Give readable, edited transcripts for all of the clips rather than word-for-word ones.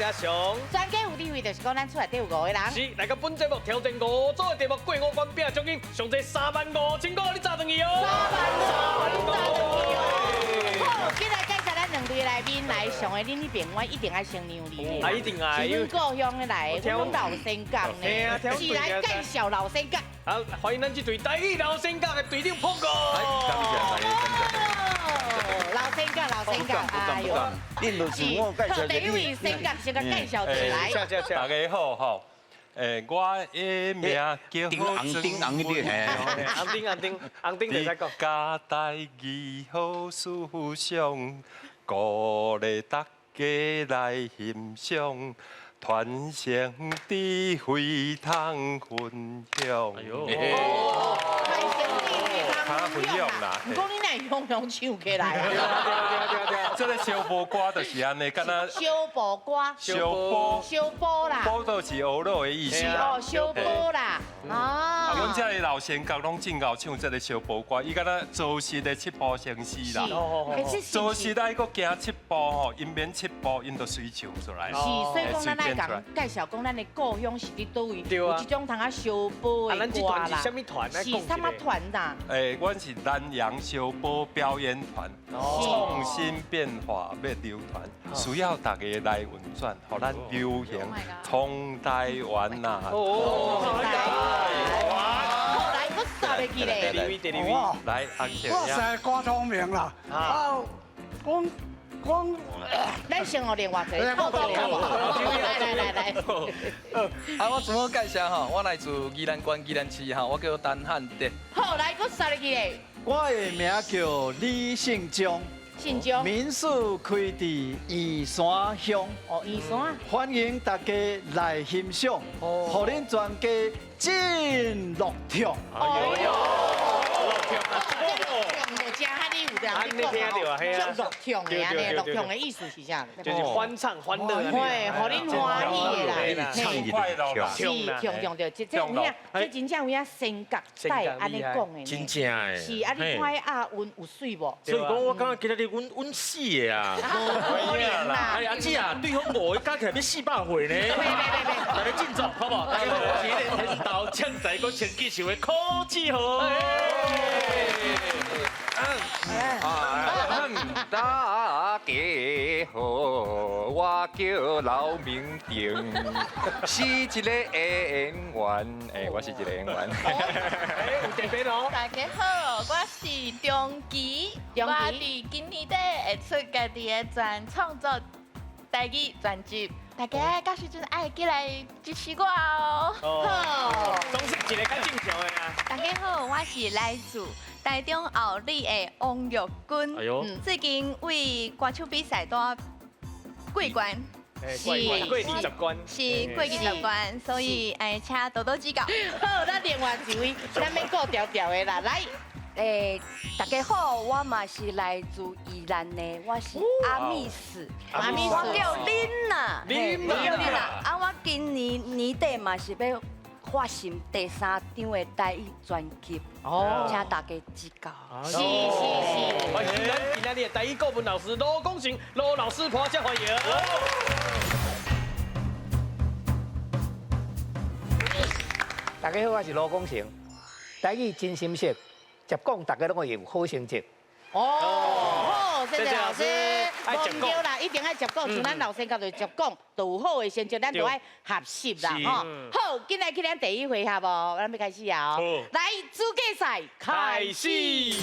是阿雄。专家有智慧，就是讲咱厝内底有五个人。是，来到本节目挑战五组的题目，过五关拼奖金，上济35,000块，你炸转去哦。三万五，炸转去哦。好，今来介绍咱两位来宾来上的，恁彼边我一定爱先让你。啊，一定爱。是阮故乡的来，阮老仙甲呢，是来介绍老仙甲。好，欢迎咱这队台语老仙甲的队长朴哥。感谢大家，感谢大家。老仙甲，老仙甲，哎呦，恁就是我介绍第一位仙甲先共介绍起来。大家好吼，我的名叫红顶红顶红顶红顶红顶就使讲。教台语好思想，鼓励大家来欣赏，传承智慧通分享。哎呦。传承智慧通分享啦。毋过你哪会雄雄唱起来啊？这个烧波歌就是按呢，敢若烧波歌。烧波。烧波啦。波就是学乐的意思。是哦，烧波啦。哦。阮这个老仙甲拢真𠢕唱这个烧波歌，伊敢若做实的七步成诗啦。是。做实爱阁行七步吼，𪜶免七步，𪜶就随唱出来。是，所以讲咱爱共介绍讲咱的故乡是伫佗位，有这种通啊烧波的歌啦。是啥物团？是啥物团啦？阮是南洋烧波表演团，创新变化欲流传，需要大家来运转，予咱流行通台湾呐。哦，台湾。好，来，我煞袂记咧。第二位，第二位。来，阿强。我是郭聪明啦。啊，讲讲，咱先予另外一个透一下好无？来来来来。啊，我自我介绍吼，我来自宜兰县宜兰市吼，我叫陈汉德。好，来，阁煞入去咧。我的名叫李信忠，信忠，民宿开伫圆山乡。哦，圆山。欢迎大家来欣赏，予恁全家真乐痛。哎呦，乐痛啊！这乐痛就真哈，你有这样乐痛的按呢，乐痛的意思是啥？就是欢唱欢乐，嘿，予恁欢喜的啦，唱快乐是，唱唱着，这这有影，这真正有影仙甲带按呢讲的，真正的。是啊，你看彼押韵有媠无？所以讲，我感觉今仔日阮阮死的啊！可怜啦！哎，阿姊啊，对方五个加起来欲400岁呢。袂袂袂袂，大家振作，好无？大家好，我是彼个天道唱才阁穿技术的柯志豪。大家好，我叫刘明定，是一个演员。哎，我是一个演员。哎，有特别哦。大家好，我是张琪，我伫今年底会出家己的全创作台语专辑，大家到时阵爱记来支持我哦。好，总是一个较正常的啊。大家好，我是来自台中后里的王玉君，最近为歌手比赛拄过关，是过20关，是过20关，所以哎，请多多指教。好，咱另外一位，咱免顾调调的啦，来，大家好，我嘛是来自宜兰的，我是阿密斯，阿密斯，我叫琳娜，琳娜，琳娜，啊，我今年年底嘛是欲发行第三张的台语专辑，哦，请大家指教。是是是，欢迎咱今仔日的台语顾问老师罗广成罗老师，拍掌欢迎。大家好，我是罗广成，台语真心说，捷讲大家拢会有好成绩。哦，好，谢谢老师。无毋对啦，一定爱捷讲，像咱老仙甲就捷讲，就有好的成绩，咱就爱学习啦，吼。好，紧来去咱第一回合哦，咱欲开始啊！来，资格赛开始。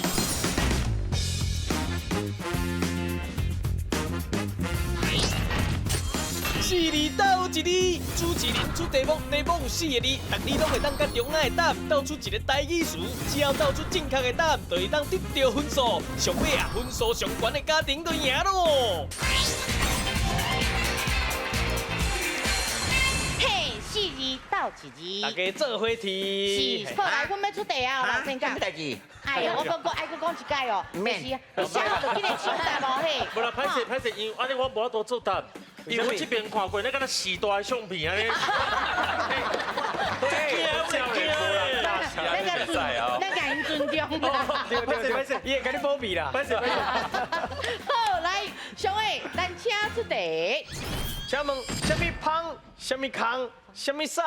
四字斗一字，主持人出题目，题目有四个字，逐字拢会当佮中间的答案斗出一个台语词，只要斗出正确的答案，就会当得到分数。上尾啊，分数上悬的家庭就赢咯。嘿，四字斗一字，大家做伙提。是，好来，阮欲出题啊，老先生。啥物代志？哎呦，我阁阁爱阁讲一摆哦，就是你写好就紧来抢答哦嘿。无啦，歹势歹势，因为按呢我无法度作答。因为我这边看过，那敢若时代的相片按呢。对，惊惊。咱共咱共𪜶尊重啦。歹势歹势，伊会共你保庇啦。歹势歹势。好，来，上位，咱请出题。請問啥物芳？啥物空？啥物屎？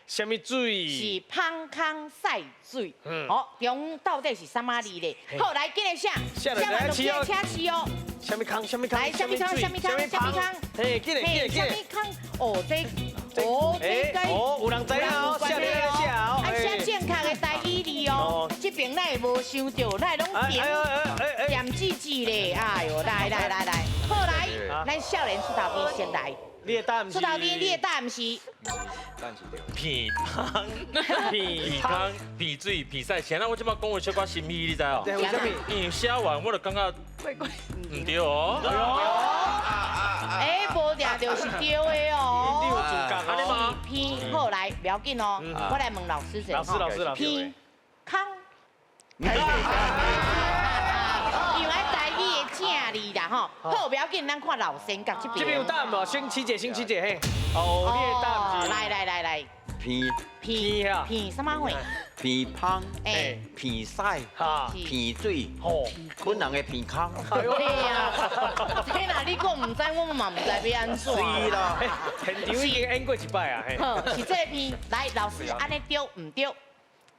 啥物水？是芳空屎水。好，中到底是啥物字咧？好，來緊來寫，寫完就請試哦。啥物空？啥物空？來，啥物空？啥物空？啥物空？嘿，緊來緊來緊來。啥物空？哦，這，哦，這該，哦，有人知哦，寫咧寫哦。愛寫正確的台語字哦。這邊咱會無想著，咱會攏點點字字咧。哎喲，來來來來，好來，咱少年出頭天先來。你的答案是？出頭天，你的答案是？鼻芳、鼻空、鼻水、鼻屎。现在我这摆讲话小可心虚，你知哦？为什么？因为写完我就感觉毋对哦。哎，無定就是對的哦。你有主角哦。鼻好來，不要緊哦。我來問老師者。老師，老師，老師。鼻空。因為台語的正字啦吼，好，不要緊，咱看老先覺這邊。這邊有答案無？先起者，先起者嘿。哦，你的答案是？來來來來。鼻鼻鼻啥物貨？鼻芳，鼻屎，鼻水，本人的鼻空。對啊，這若你講毋知，我嘛毋知欲按怎。是啦，現場已經演過一擺啊。好，是這個鼻。來，老師，按呢對毋對？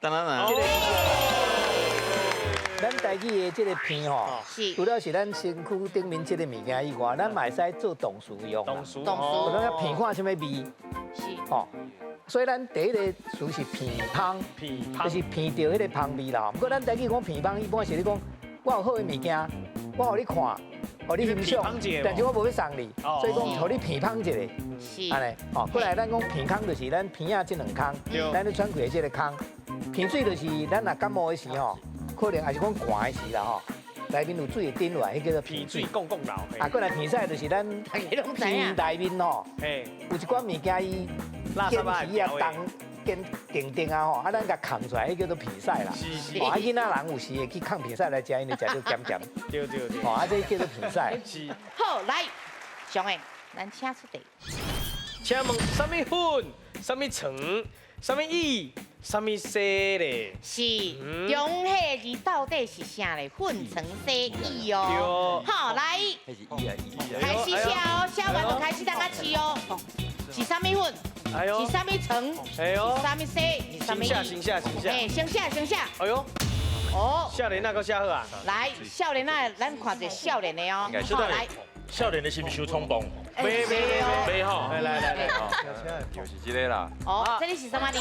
當然啦。咱台語的這個鼻吼，除了是咱身軀頂面這個物件以外，咱嘛會使做動詞用。動詞，動詞。我感覺鼻看啥物味？是。吼，所以咱第一個詞是鼻芳，就是鼻著彼個芳味啦。毋過咱台語講鼻芳，一般是咧講我有好的物件，我予你看，予你欣賞，但是我無欲送你，所以講予你鼻芳一下。是。按呢，吼，過來咱講鼻空就是咱鼻仔這兩空，咱咧喘氣的這個空。鼻水就是咱若感冒的時吼。可能也是講寒的時啦吼，內面有水會滴落來，彼叫做鼻水摃摃流。啊，過來鼻屎就是咱鼻內面吼，有一寡物件伊堅皮啊、重堅定定啊吼，啊咱共崁出來，彼叫做鼻屎啦。是是。啊，囡仔人有時會去崁鼻屎來食，因為食著鹹鹹。對對對。吼，啊這叫做鼻屎。是。好，來，上個，咱請出題。請問啥物粉？啥物床？啥物椅？啥物西咧？是，中彼字到底是啥咧？粉床洗椅哦。好，來，開始寫哦，寫完就開始當下試哦。是啥物粉？是啥物床？是啥物西？是啥物椅？先寫，先寫，先寫。哎，先寫，先寫。哎喲。哦。少年仔閣寫好啊。來，少年仔，咱看一下少年的哦。好，來。少年的是毋是傷衝動？袂袂袂吼。來來來，就是這個啦。哦，這裡是啥物字？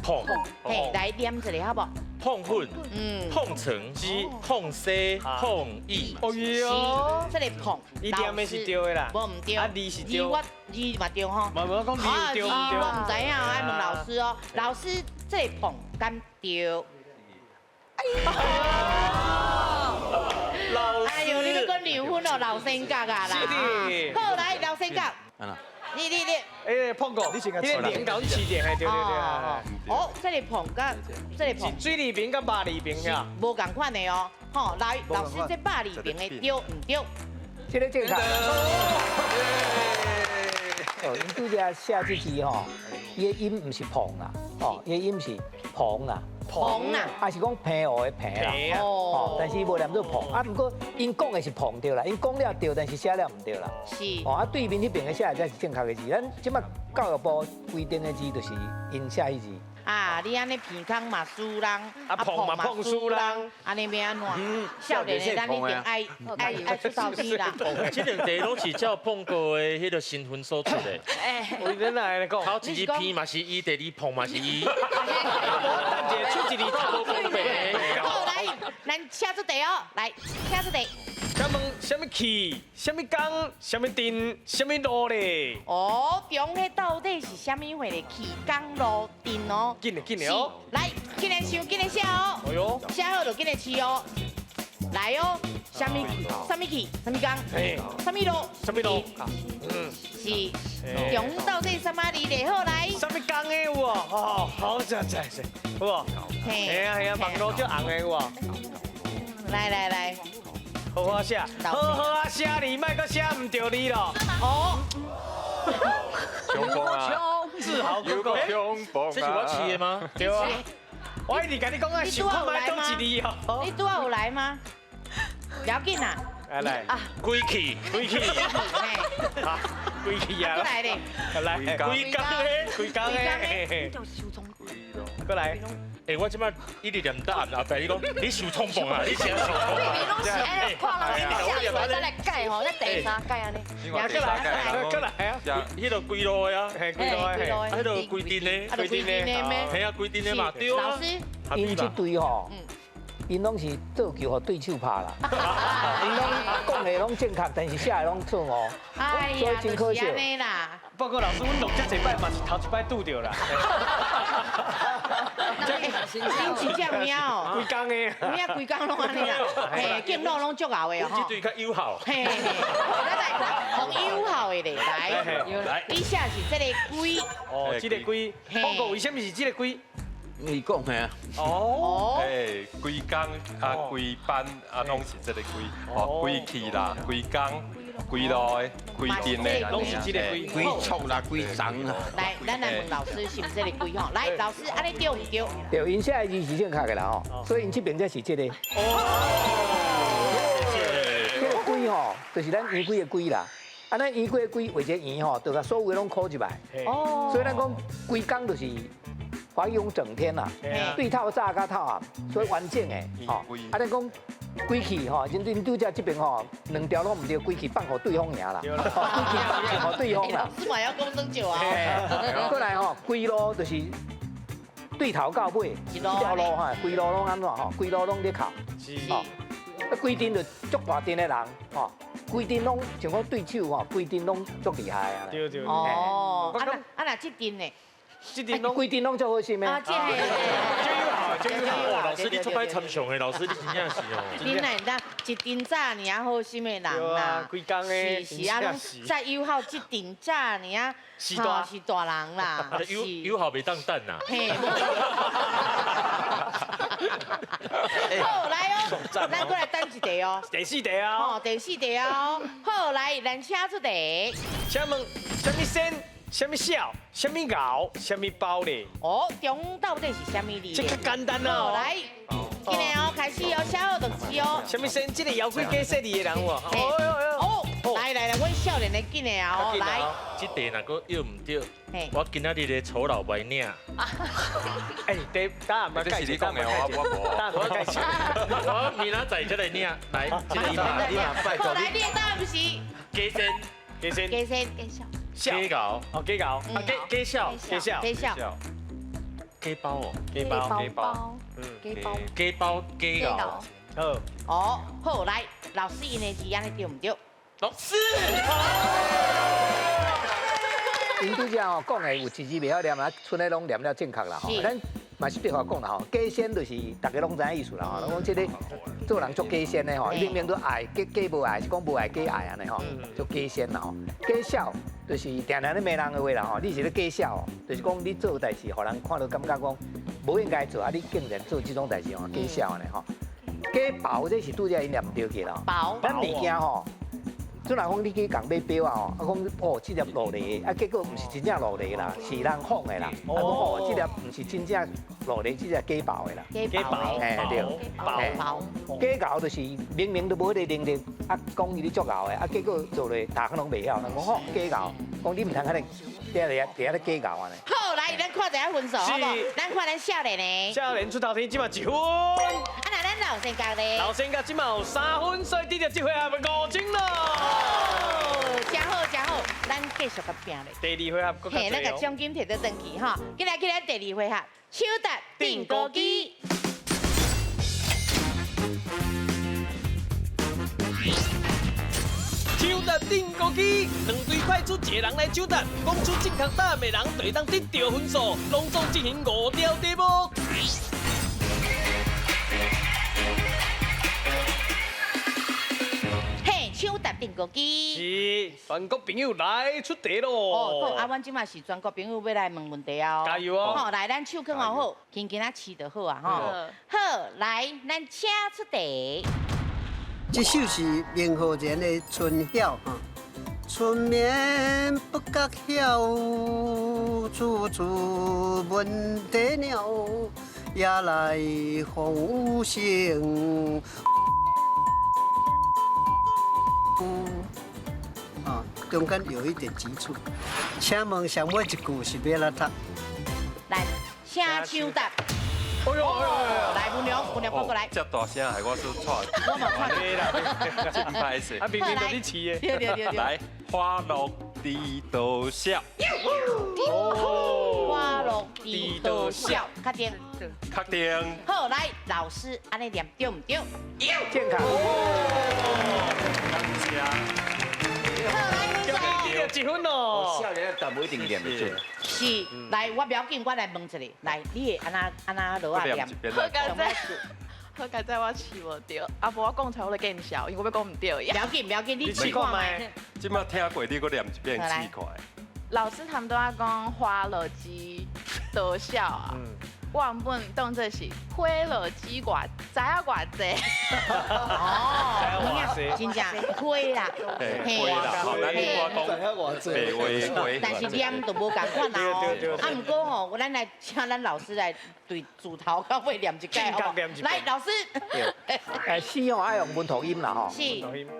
碰，嘿，來念一下好無？碰粉，碰床，碰西，碰椅。哦喲，這個碰，伊念的是對的啦，無毋對。啊，字是對。我字嘛對吼。無無，講字對毋對？我毋知影，愛問老師哦。老師，這個碰敢對？老師，哎呦，你欲閣離婚哦，老先覺啊啦。好，來，老先覺。你，哎，碰過，你個連搞起點，對對對。哦，這個碰佮這個碰。是水字邊佮肉字邊呀。無仝款的哦，吼，來，老師，這肉字邊的對毋對？這個正確。哦，𪜶拄才寫這字吼，伊的音毋是碰啦，哦，伊的音是碰啦。碰啦，還是講平湖的平啦，哦，但是無念做碰，啊，毋過𪜶講的是碰對啦，𪜶講了對，但是寫了毋對啦。是。哦，啊，對面彼邊的寫的才是正確的字，咱這擺教育部規定的字就是𪜶寫彼字。啊，你按呢鼻空嘛輸人，啊碰嘛碰輸人，按呢欲按怎？少年的咱一定愛愛愛出頭天啦。這兩題攏是照碰過的彼個身份所出的。哎，為恁來講，頭一支鼻嘛是伊，第二碰嘛是伊。等一下出一字頭無公平。好，來，咱請出題哦，來，請出題。請問啥物氣？啥物工？啥物陣？啥物路咧？哦，中彼到底是啥物貨咧？氣工路陣哦。緊嘞緊嘞哦。來，緊來想，緊來寫哦。哎喲。寫好就緊來試哦。來哦，啥物啥物氣？啥物工？啥物路？啥物路？嗯。是。中到底啥物字咧？好來。啥物工的有無？哦，好食食食，有無？嘿啊嘿啊，網路足紅的有無？來來來。好好寫，好好啊寫字，莫閣寫毋著字咯。哦。雄風啊！自豪哥哥，這是我試的嗎？對啊。我一直共你講啊，想看覓倒一字哦。你拄仔有來嗎？不要緊啦。來來。啊。鬼氣，鬼氣。规气啊！来咧，来，规工的，规工的，过来。欸，我这摆一直念答案，后壁你讲你受冲动啊，你真受冲动。你拢是爱看人写出来再来改吼，咱第三改按呢。过来，过来啊！彼个规路的啊，嘿，规路的，啊，彼个规阵的，规阵的咩？嘿啊，规阵的嘛，对啊。老师，𪜶这队吼，𪜶拢是做球予对手拍啦，𪜶拢讲的拢正确，但是写的拢错误，所以真可惜。报告老师，阮录遮济摆嘛是头一摆拄著啦。恁真正有影哦，规工的，有影规工拢按呢啦，嘿，敬老拢足𠢕的哦。这队较友好。嘿嘿，咱来讲友好的咧，来，来，你写是这个龟。哦，这个龟，报告为什么是这个龟？你讲的啊。哦。哎，规工啊，规班啊，拢是这个规，哦，规气啦，规工。规路的，规阵的，拢是这个规，规错啦，规脏啦。来，咱来问老师是毋是这个规吼？来，老师，按呢对毋对？对，𪜶写的字是正确的啦吼，所以𪜶这边才是这个。哦。这个规吼，就是咱圆规的规啦。啊，咱圆规的规画一个圆吼，就共所有的拢箍入来。哦。所以咱讲规工就是华语讲整天啦，对透早佮透暗，所以完整的吼。啊，咱讲。规气吼，恁拄才这边吼，两条拢毋对，规气放予对方赢啦，规气放予对方啦。老师嘛要讲耍笑啊。过来吼，规路就是对头到尾，一条路哈，规路拢按怎吼，规路拢咧哭。是。啊，规阵就足大阵的人吼，规阵拢像讲对手吼，规阵拢足厉害啊。对对。哦，啊那啊若这阵呢？这阵拢规阵拢足好心的。啊，这个。就友好，老师你出摆参详的，老师你真正是哦。你哪会当一阵早尔好心的人啦？规工的。是是啊，拢再友好一阵早尔啊，是大是大人啦。友友好袂当等呐。嘿。好，来哦，咱过来等一题哦。第四题啊。哦，第四题哦。好，来，咱请出题。请问，啥物先？啥物痟？啥物𠢕？啥物包咧？哦，中到底是啥物字？这较简单哦。来，今日哦，开始哦，写好就是哦。啥物先？这个枵鬼加细腻的人有无？哦，来来来，阮少年的紧的啊，来。这题若阁约毋对，我今仔日的酬劳袂领。哎，第答案嘛，这是你讲的，我无。答案我解释。我明仔载才来领。来，这个你嘛，拜托。来，你的答案是？加先，加先，加先，加笑。加𠢕哦，加𠢕啊，加加痟，加痟，加痟，加包哦，加包，加包，嗯，加包，加包，加𠢕，好，哦，好，来，老师𪜶的字按呢对毋对？老师，𪜶拄才吼讲的有一字袂晓念啊，賰的拢念了正确啦吼。咱嘛是对话讲啦吼，假仙就是大家拢知影意思啦吼。讲这个做人足假仙的吼，明明都爱假假无爱，是讲无爱假爱按呢吼，足假仙啦吼。假痟就是定定咧骂人的话啦吼，你是咧假痟，就是讲你做代志，予人看到感觉讲无应该做，啊你竟然做这种代志吼，假痟按呢吼。假薄这是拄才𪜶念毋对去啦。薄，咱物件吼。阵人讲你去共买表啊吼，啊讲哦，这粒劳力的，啊结果毋是真正劳力啦，是人仿的啦。啊讲哦，这粒毋是真正劳力，这粒假薄的啦。假薄，嘿对，薄。假𠢕就是明明都无彼个能力，啊讲伊咧足𠢕的，啊结果做咧逐项拢袂晓，人讲吼假𠢕，讲你毋通按呢，伫遐伫遐咧假𠢕按呢。好，来，咱看一下分数好无？咱看咱少年的。少年出头天，这马1分。啊，那咱老先觉咧？老先觉这马有3分，所以得到这回合5000咯。真好，真好，咱继续共拼咧。第二回合，嘿，咱共奖金摕倒转去吼。进来，进来，第二回合，抢答钉孤机。抢答钉孤机，两队派出一个人来抢答，讲出正确答案的人就会当得到分数。拢总进行5条题目。嘿，抢答钉孤机。是，全国朋友来出题咯。哦，好，啊，阮这马是全国朋友欲来问问题哦。加油哦！好，来，咱手囥好好，轻轻仔试就好啊，吼。好，来，咱请出题。这首是明浩然的《春晓》哈。春眠不觉晓，处处闻啼鸟，夜来风雨声。啊，中間有一點急促。請問上尾一句是欲按怎讀？來，請搶答。哎呦，來，文良，文良過過來。這大聲害我說錯。我嘛錯。真歹勢。啊，明明都你試的。對對對對。來，花落知多少？花落知多少？確定。確定。好，來，老師，按呢念對毋對？正確。感謝。好，來，得一分哦。少年答無一定念會準。是，來，我不要緊，我來問一下，來，你會按怎按怎落仔念？好佳哉，好佳哉，我試無著，啊無我講出來我就見笑，因為我欲講毋對。不要緊，不要緊，你試看覓。這擺聽過，你閣念一遍試看。老師他們都愛講花落知多少啊？我原本當做是花落知偌知影偌濟。哦，真正花啦，花啦，好，咱我講白話花。但是念就無仝款啦哦。啊，毋過吼，咱來請咱老師來對自頭到尾念一擺，好無？來，老師。詩吼愛用文學音啦吼。是。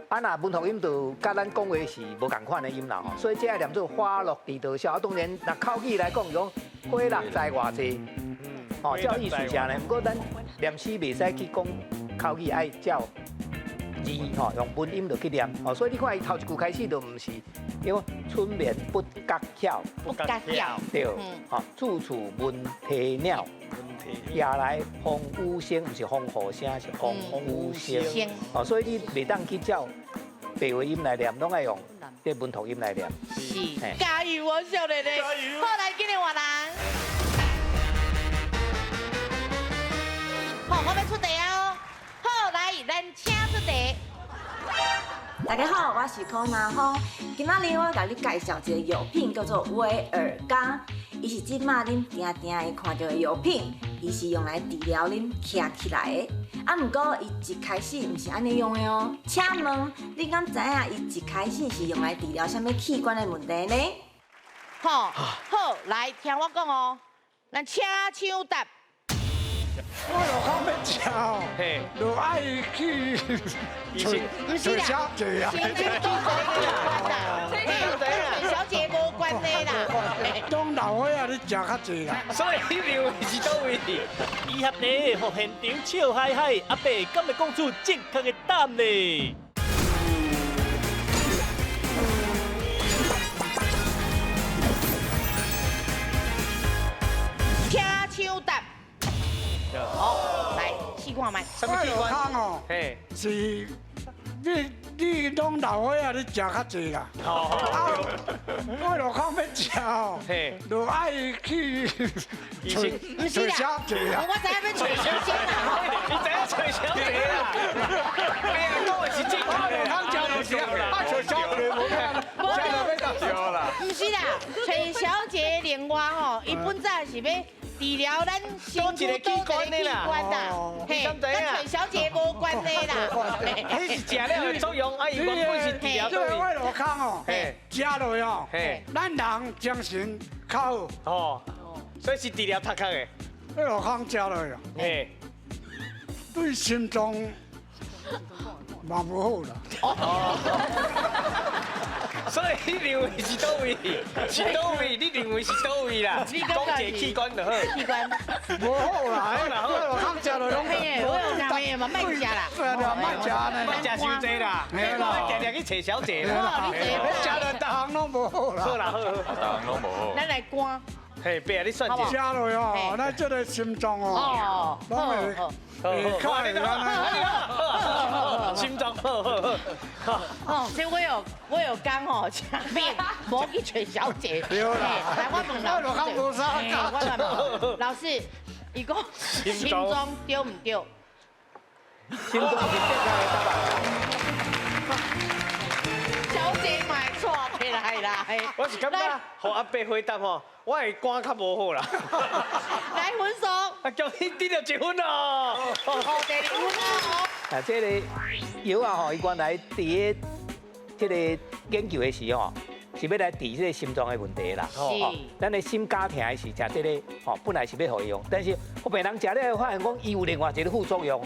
啊，若文學音就佮咱講話是無仝款的音啦吼，所以這愛念做花落知多少。啊，當然若口語來講，講花落知偌濟。哦，照意思是按呢，毋過咱念詩袂使去講口語，愛照字吼，用文音就去念。哦，所以你看伊頭一句開始就毋是，因為春眠不覺曉，不覺曉，對，吼，處處聞啼鳥，夜來風雨聲，毋是風雨聲，是風雨聲。哦，所以你袂當去照白話音來念，攏愛用這文學音來念。是，加油，我少年的，好，來，今日換人。好，我欲出題啊！好，來，咱請出題。大家好，我是柯南峰。今仔日我共你介紹一個藥品，叫做威而鋼。伊是這馬恁定定會看著的藥品，伊是用來治療恁徛起來的。啊，毋過伊一開始毋是按呢用的哦。請問你敢知影伊一開始是用來治療啥物器官的問題呢？好，好，來聽我講哦，咱請搶答。我路口欲食哦，就愛去找小姐啊。先去找小姐無關係啦。當老歲仔你食較濟啦。所以你認為是佗位？醫學題，予現場笑嗨嗨，阿伯敢會講出正確的答案呢？請搶答。好，來試看覓。什麼器官哦？是，你攏老歲仔，你食較濟啦。啊，我路口欲食哦，就愛去找小姐啊。我知影欲找小姐啦。你知影找小姐啦？哎呀，講的是正確的。路口食就是啊，找小姐無咩？對啦。毋是啦，找小姐另外吼，伊本早是欲治療咱身軀佗一個器官啦，嘿，佮找小姐無關係啦。彼是食了的作用，啊，伊原本是治療。這個我路口哦，食落哦，咱人精神較好。哦，所以是治療頭殼的。我路口食落哦，對心臟嘛無好啦。所以你認為是佗位？是佗位？你認為是佗位啦？講一個器官就好。器官。無好啦，好啦好啦，通食落攏。嘿，我有啥物嘛？莫食啦。對啊，莫食呢。莫食傷濟啦。我定定去揣小姐啦。食落逐項攏無好啦。好啦好，逐項攏無好。咱來肝。嘿，伯啊，你算一下。食落哦，咱這個心臟哦，攏會會較會按呢。心臟好好好。哦，所以我有講吼，前面無去揣小姐。對啦。來，我問老師。我問老師，伊講心臟對毋對？心臟是正確的答案。小姐買錯起來啦！我是感覺，予阿伯回答吼，我的肝較無好啦。來分數。啊，叫你得著一分哦。哦，第二分哦。啊，這個藥啊吼，伊原來佇咧這個研究的時候，是欲來治這个心臟的問題啦。是。咱的心絞痛的是食這个，吼，本來是欲予伊用，但是有病人食了後發現講，伊有另外一个副作用。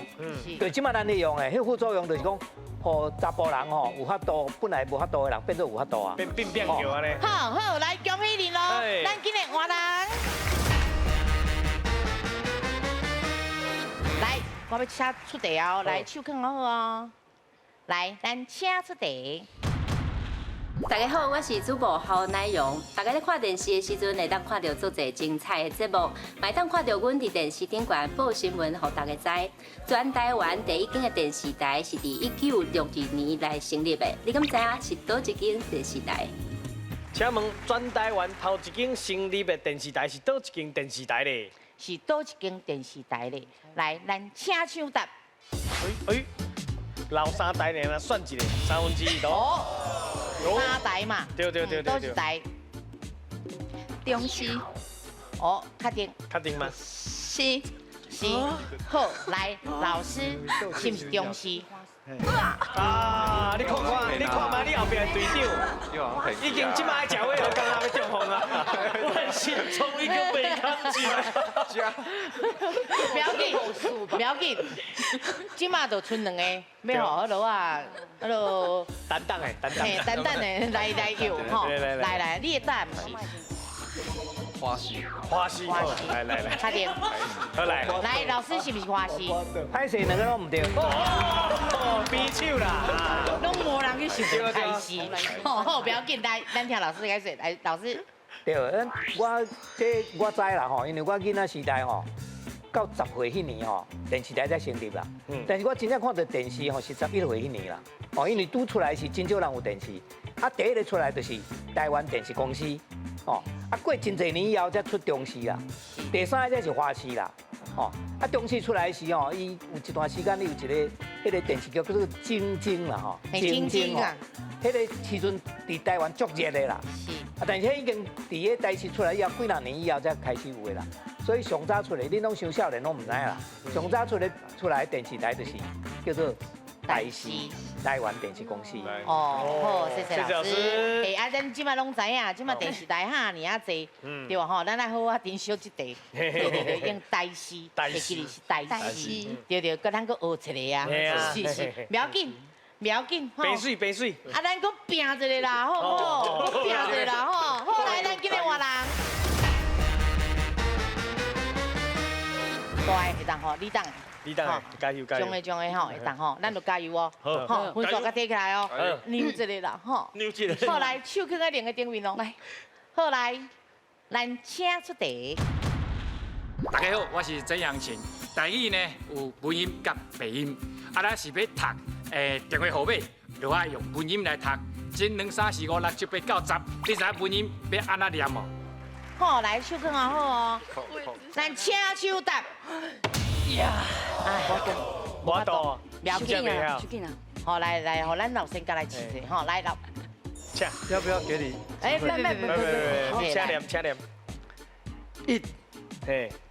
對，這擺咱咧用的，彼副作用就是講，予查埔人吼有法度，本來無法度的人變做有法度啊。變變變叫按呢。好好，來恭喜你囉，咱今日換人。來，我欲請出題哦，來手囥好哦。來，咱請出題。大家好，我是主播侯乃榮。大家咧看電視的時陣，會當看著足濟精彩的節目，嘛會當看著阮佇電視頂懸報新聞，予大家知。全台灣第一間的電視台是佇1962年來成立的，你敢知影是佗一間電視台？請問全台灣頭一間成立的電視台是佗一間電視台咧？是佗一間電視台咧？來，咱請搶答。哎，老三台爾，算一个1/3多。三台嘛，對對對對對。佗一台？中視。哦，確定。確定嗎？是。是。好，來，老師是毋是中視？啊！你看看，你看嘛，你後壁的隊長已經這擺愛食話就感覺欲中風啊！我心臟已經袂抗住。不要緊，不要緊，這擺就賰兩個，欲予彼落啊，彼落。等等的，等等。嘿，等等的，來來搖吼，來來，你的答案是？華視，華視，來來來，確定。好來，來，老師是毋是華視？歹勢兩个攏毋對。哦，比手啦，攏無人去想著台視。好，好，不要緊，來，咱聽老師解說。來，老師。對，我這我知啦吼，因為我囡仔時代吼，到10歲彼年吼，電視台才成立啦。但是我真正看著電視吼是11歲彼年啦。哦，因為拄出來時真少人有電視，啊，第一个出來就是台灣電視公司。哦，啊過真濟年以後才出中視啦，第三个才是華視啦。哦，啊中視出來時吼，伊有一段時間，伊有一个彼个電視劇叫做《晶晶》啦吼，晶晶啊，彼个時陣佇台灣足熱的啦。是。啊，但是彼已經佇彼台視出來以後幾若年以後才開始有的啦。所以上早出來，恁攏傷少年攏毋知啦。上早出來出來電視台就是叫做台視，台灣電視公司。哦，好，謝謝老師。欸，啊，咱這擺攏知影，這擺電視台哈爾啊濟，對無吼？咱愛好好珍惜這塊，對對對，用台視，會記得是台視，對對，閣咱閣學一个啊，是是，不要緊，不要緊，白水白水。啊，咱閣拼一个啦，好無？閣拼一个啦，吼！好，來，咱今日換人。大會當吼，你當。你等，加油加油！將的將的吼，會當吼，咱就加油哦。好，分數共提起來哦。扭一个啦，吼。扭一个。好來，手囥佇另个頂面哦。來，好來，咱請出題。大家好，我是曾陽晴。台語呢有文音佮白音，啊，咱是欲讀電話號碼，就愛用文音來讀。一、兩、三、四、五、六、七、八、九、十，你知影文音欲按怎念無？好，來手囥好哦。咱請手答。呀！哎，我懂，不要緊啊，好來來，予咱老先家來試一下，吼來老。請，要不要給你？哎，慢慢慢慢，請念，請念。 1、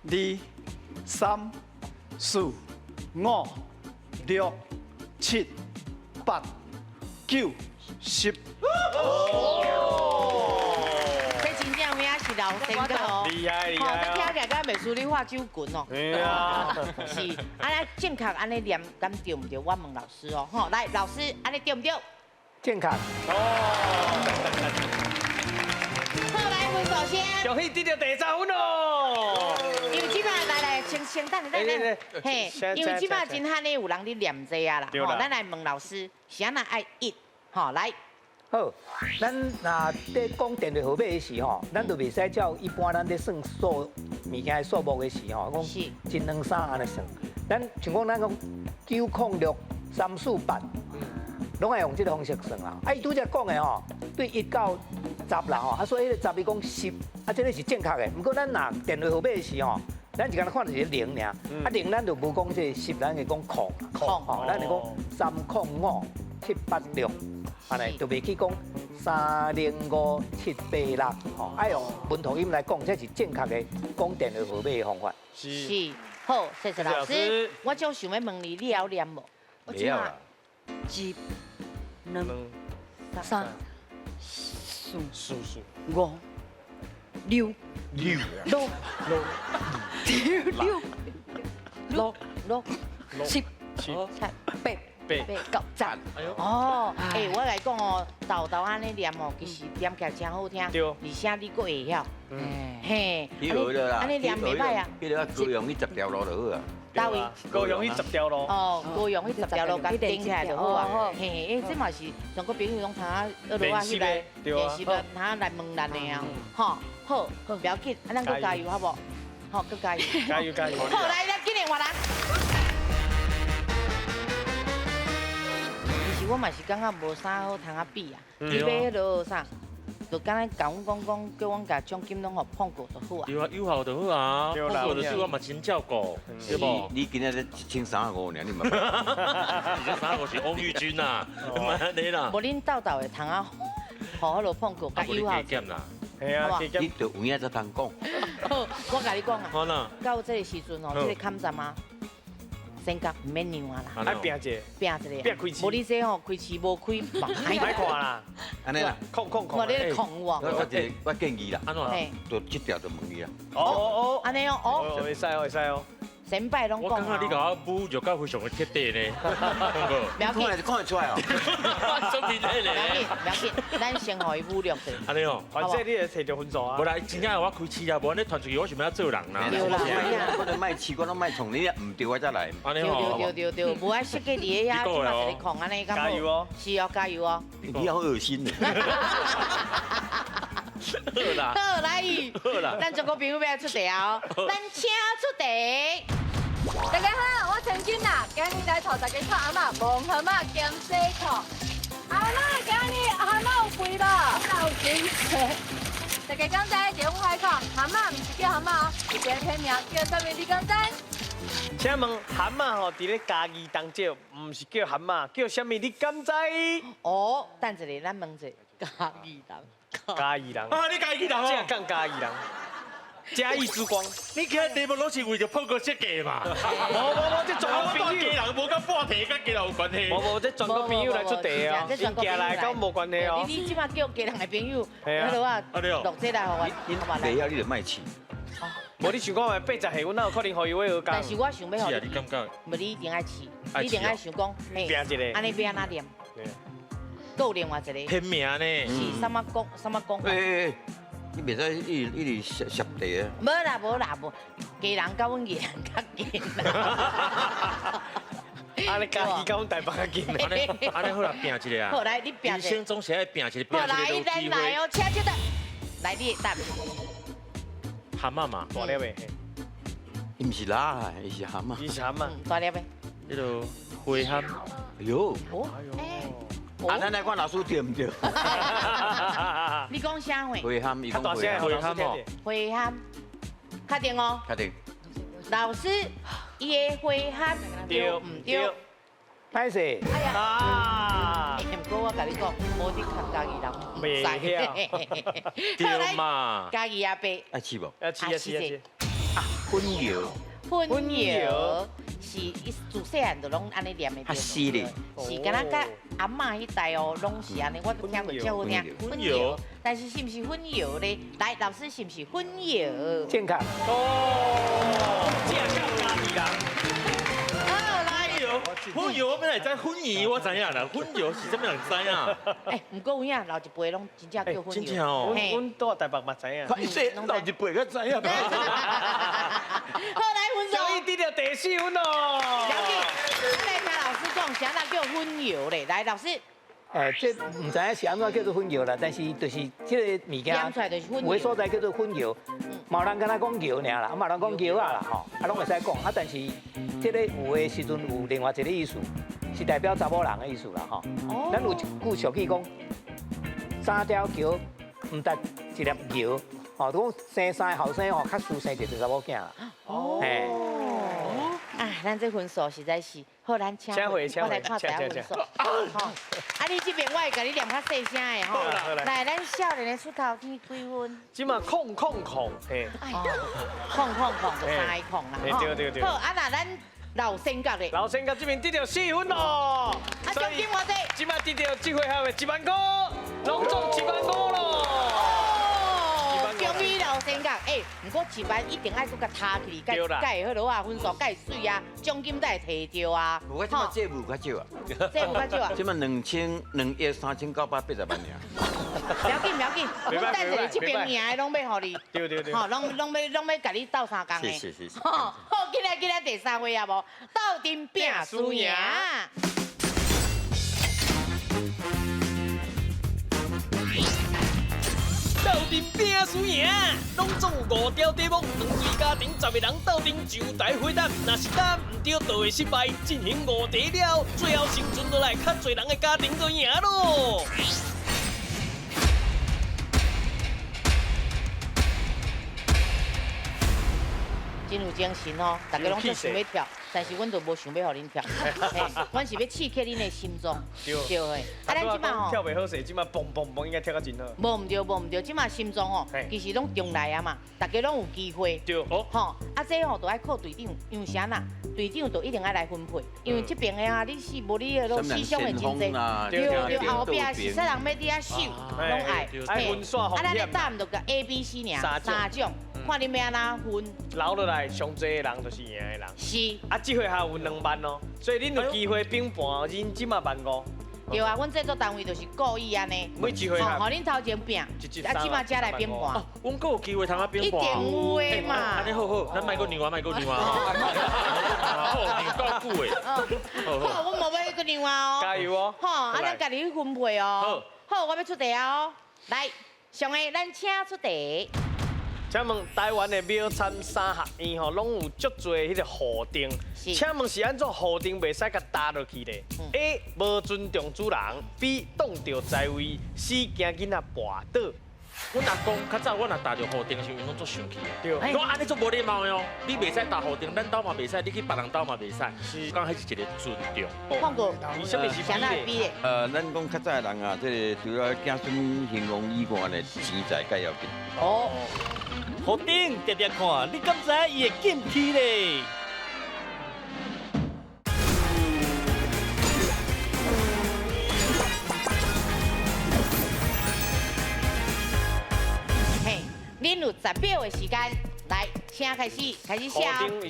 2、3、4、5、6、7、8、9、10。這真正有影是老先生哦，厲害厲害！這聽起來敢袂輸你畫酒群哦。對啊。是，按呢正確按呢念，敢對毋對？我問老師哦，吼，來，老師，按呢對毋對？正確。哦。好，來，分數先。恭喜得到第三分哦。因為這擺來來，先先等等等，嘿，因為這擺真罕咧有人咧念這啊啦，吼，咱來問老師，是按怎愛一，吼，來。好，咱若咧講電話號碼的時吼，咱就袂使照一般咱咧算數物件的數目的時吼，講1、2、3按呢算。咱像講咱講9、0、6、3、4、8，攏愛用這个方式算啦。啊，伊拄才講的吼，對1到10啦吼，啊，所以彼个10伊講10，啊，這个是正確的。毋過咱若電話號碼的時吼，咱是干焦看著一个0爾，啊0咱就無講這个10，咱會講空，空，吼，咱會講3、0、5、7、8、6。按呢就袂去講3、0、5、7、8、6，吼，愛用文圖音來講，這是正確的講電話號碼的方法。是，好，謝謝老師。我就想欲問你，你會曉念無？袂曉啦。 1、2、3、4。四四四五六六六六六六七七八八九十。哦，欸，我來講哦，豆豆按呢念哦，其實念起來真好聽，而且你閣會曉，嘿，按呢念袂歹啊。彼个高雄去十條路就好啊。佗位？高雄彼十條路。哦，高雄彼十條路共連起來就好啊。嘿嘿，欸，這嘛是全國朋友攏通啊，學落啊，彼來練習啊，通啊來問咱的啊，吼，好，不要緊，啊，咱閣加油好無？好，閣加油。加油加油！好，來，咱今年換人。其實我嘛是感覺無啥好通啊比啊，你欲彼落啥？就敢若共阮講講，叫阮共獎金攏予碰過就好啊。對啊，有效就好啊，碰過就是我嘛真照顧，對無？你今仔1350爾，你嘛？1350是翁玉君呐，毋是按呢啦。無恁鬥鬥的通啊，予彼落碰過較有效。係啊，你就有影才通講。我共你講啊，到這个時陣哦，這个坎站啊。先甲毋免讓啊啦，愛拼一下，拼一下，拼開市。無你這吼開市無開嘛，歹看啦。按呢啦，控控控。我你咧控有無？我一个我建議啦，按怎？就這條就問伊啦。哦哦，按呢哦，哦，會使哦，會使哦。先擺攏講。我感覺你共我侮辱到非常的徹底呢。不要緊，看得出來哦。準備咧。不要緊，不要緊，咱先予伊侮辱者。按呢哦，反正你會提著分數啊。無啦，真正我開市啊，無按呢傳出去，我想欲按怎做人啦。對啦，我都莫試，我攏莫創，你毋對我才來。按呢哦。對對對對，無愛設計佇遐，這馬一個控按呢，加油哦！是哦，加油哦。你好噁心呢。好啦，好來，好啦，咱全國朋友欲來出題啊！咱請出題。大家好，我陳金娜，今日來帶大家看阿嬤摸蛤蟆兼洗褲。阿嬤，今日蛤蟆有肥無？有肥。大家敢知佇阮海口，蛤蟆毋是叫蛤蟆哦，有一个片名叫啥物？你敢知？請問蛤蟆吼，佇咧嘉義東石，毋是叫蛤蟆，叫啥物？你敢知？哦，等一下，咱問者嘉義人。嘉義人啊！你嘉義人哦，正港嘉義人，嘉義之光。你今日題目攏是為著碰過設計嘛？無無無，這全國朋友，家人無佮半題，佮家人有關係。無無，這全國朋友來出題哦，𪜶寄來佮無關係哦。你這馬叫家人的朋友，彼落啊，錄這來予我，你袂曉你就莫試。無你想看覓80歲，阮哪有可能予伊欲學工？但是我想欲予你，你感覺？無你一定愛試，你一定愛想講，拼一个，按呢欲按怎念？閣有另外一个片名呢？是啥物讲？啥物讲？欸，你袂使一直澀澀地啊！無啦無啦無，家人佮阮宜蘭較近啦。啊，你嘉義佮阮台北較近。按呢好啦，拼一个啊！好來，你拼一个。人生總是愛拼一个，拼一个就有機會。來哦，請這個，來你的答。蛤蟆嘛，大粒的。伊毋是蜊仔，伊是蛤蟆。伊是蛤蟆。大粒的。彼个花蚶。哎喲。啊，咱來看老師對毋對？你講啥話？花蚶，伊講花蚶哦。花蚶，確定哦。確定。老師，伊的花蚶對毋對？歹勢。哎呀。毋過我共你講，無你看嘉義人，袂曉。對嘛？嘉義阿伯。愛試無？愛試啊試啊試。啊，粉蟯。粉蟯是伊自細漢就攏按呢念的。啊是咧。是敢若佮阿嬤彼代哦，攏是按呢，我都聽過真好聽。粉蟯，但是是毋是粉蟯咧？來，老師是毋是粉蟯？正確。哦，正確嘉義人。好來。粉蟯我本來知粉圓，我知影啦。粉蟯是啥物人知影？欸，毋過有影老一輩攏真正叫粉蟯。真正哦。阮住台北嘛知影。歹勢，老一輩較知影。好來分數。終於得著第四分咯。了解。咱來聽老師講，啥人叫粉蟯咧？來，老師。欸，這毋知影是按怎叫做粉蟯啦，但是就是這個物件，有的所在叫做粉蟯，嘛有人敢若講蟯爾啦，啊嘛有人講蟯仔啦吼，啊攏會使講，啊但是這个有的時陣有另外一個意思，是代表查某人的意思啦吼。咱有一句俗語講，三條橋毋搭一粒蟯，吼，講生三个後生吼，較輸生一个查某囝啦。哦。啊，咱這分數實在是好，咱請我來看一下分數。吼，啊，你這邊我會共你念較細聲的吼。來，咱少年的出頭天幾分？這馬空空空，嘿。空空空就三个空啦。對對對。好，啊那咱老先覺咧。老先覺這邊得著4分咯。啊，獎金偌濟？這馬得著這回合的1萬塊，攏總1萬5咯。欸，毋過1萬一定愛閣共踢起來，才會好落啊，分數才會媠啊，獎金才會提著啊。無我這馬債務較少啊，債務較少啊。這馬2000 2億3980萬爾。不要緊，不要緊，阮等一下這邊贏的攏欲予你。對對對。吼，攏欲共你鬥相共的。是是是。好，緊來緊來第三回合無，鬥陣拼輸贏。鬥陣拼輸贏，攏總有5條題目，兩對家庭10個人鬥陣就台回答，若是答毋對，就會失敗。進行5題了，最後生存落來較濟人的家庭就贏咯。真有精神哦，大家攏足想欲跳，但是阮就無想欲予恁跳，阮是欲刺激恁的心臟，對的。啊，咱這馬吼跳袂好勢，這馬嘣嘣嘣應該跳甲真好。無毋對，無毋對，這馬心臟吼，其實攏重來啊嘛，大家攏有機會。對，吼，啊這吼就愛靠隊長，因為啥啦？隊長就一定愛來分配，因為這邊的啊，你是無你的攏思想會真濟，對對，後壁是啥人欲佇遐守，攏愛。啊，咱的答案就共 A、B、C 爾，三種。看恁欲按怎分，留落來上濟的人就是贏的人。是。啊，這回合有2萬哦，所以恁有機會平盤，恁這馬15,000。對啊，阮製作單位就是故意按呢。每一回合。予恁頭前拼，啊，這馬才來平盤。阮閣有機會通啊平盤。一定有的嘛。按呢好好，咱莫閣讓啊，莫閣讓啊。好，讓夠久的。好，阮無欲閣讓啊哦。加油哦。好，啊，咱家己去分配哦。好，我欲出題啊哦。來，上个咱請出題。請問台灣的廟參三合院吼，攏有足濟彼個雨燈。請問是按怎雨燈袂使共搭落去咧？A 無尊重主人，B 擋著財位，C 驚囡仔跋倒。阮阿公較早，阮若踏著雨燈的時陣，𪜶攏足生氣的。對。講按呢足無禮貌的哦，你袂使踏雨燈，咱兜嘛袂使，你去別人兜嘛袂使。講彼是一個尊重。放過。為什麼是 B 咧？咱講較早的人啊，這個除了子孫興旺以外呢，錢財較要緊。哦。雨燈疊疊看，你敢知伊會進去咧？嘿，恁有10秒的時間，來，請開始，開始寫，